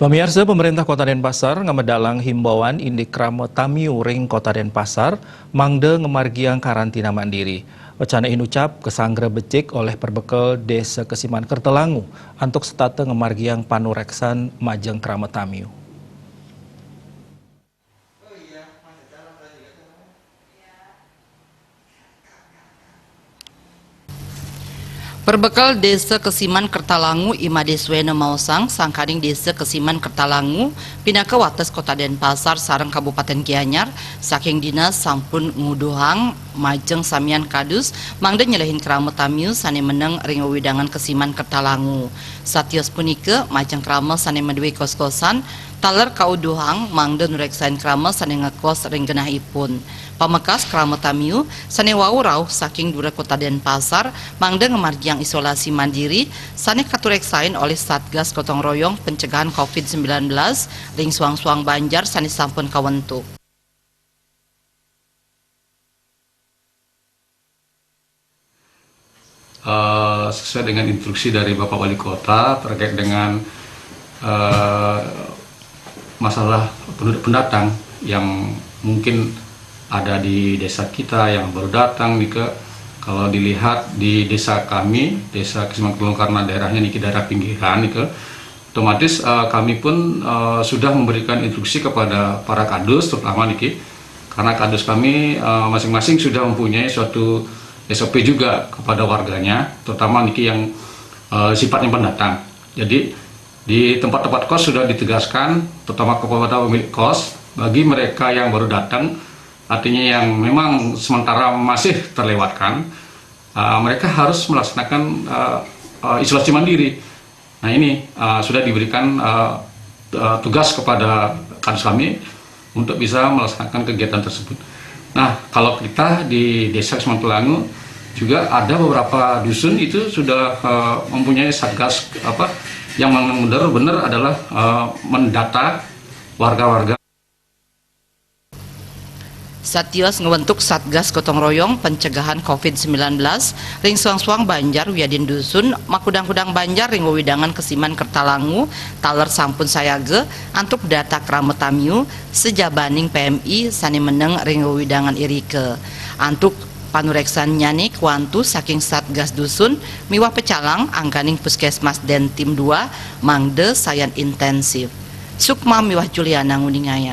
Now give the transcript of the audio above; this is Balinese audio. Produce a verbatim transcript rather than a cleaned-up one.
Pamiarsa, pemerintah Kota Denpasar ngamedalang himbauan indik krama tamiu ring Kota Denpasar, mangda ngamargiang karantina mandiri. Wacana inucap kasanggra becik olih perbekel Desa Kesiman Kertalangu antuk setata ngamargiang panureksan majeng krama tamiu. Perbekel Desa Kesiman Kertalangu, I Made Swena maosang, sangkaning Desa Kesiman Kertalangu pinaka wates Kota Denpasar sareng Kabupaten Gianyar, saking dinas sampun nguduhang majeng samian kadus mangda nyelehin krama tamiu sane meneng ring wewidangan Kesiman Kertalangu. Satios punika, majeng krama sane madue kos-kosan taler kauduhang mangda nureksain krama sane ngekos ring genahipun. Pamekas krama tamiu sane wau rauh saking dura Kota Denpasar mangda ngamargiang isolasi mandiri sane katureksain olih Satgas Gotong Royong Pencegahan covid sembilan belas ring suang-suang banjar sane sampun kawentuk. Eh, sesuai dengan instruksi dari Bapak Wali Kota terkait dengan, eh, masalah penduduk pendatang yang mungkin ada di desa kita yang baru datang nih, ke, kalau dilihat di desa kami, Desa Kesiman Kertalangu, karena daerahnya niki daerah pinggiran nih, ke, otomatis, eh, kami pun, eh, sudah memberikan instruksi kepada para kadus, terutama niki, karena kadus kami, eh, masing-masing sudah mempunyai suatu S O P juga kepada warganya, terutama niki yang, eh, sifatnya pendatang. Jadi, di tempat-tempat kos sudah ditegaskan, terutama kepada pemilik kos, bagi mereka yang baru datang, artinya yang memang sementara masih terlewatkan, eh, mereka harus melaksanakan, eh, eh, isolasi mandiri. Nah, ini, eh, sudah diberikan, eh, eh, tugas kepada kadus kami untuk bisa melaksanakan kegiatan tersebut. Nah, kalau kita di Desa Kesiman Kertalangu juga ada beberapa dusun itu sudah, eh, mempunyai satgas, apa, yang memang benar-benar adalah, eh, mendata warga-warga. Satios ngwentuk Satgas Gotong Royong Pencegahan covid sembilan belas ring suang-suang banjar wiadin dusun, makudang-kudang banjar ring wewidangan Kesiman Kertalangu taler sampun sayaga antuk data krama tamiu sajabaning P M I sane meneng ring wewidangan irika. Antuk panureksannyane kwantu saking Satgas dusun miwah pecalang angganing Puskesmas Dentim dua mangda sayan intensif. Sukma miwah Juliana nguningayang.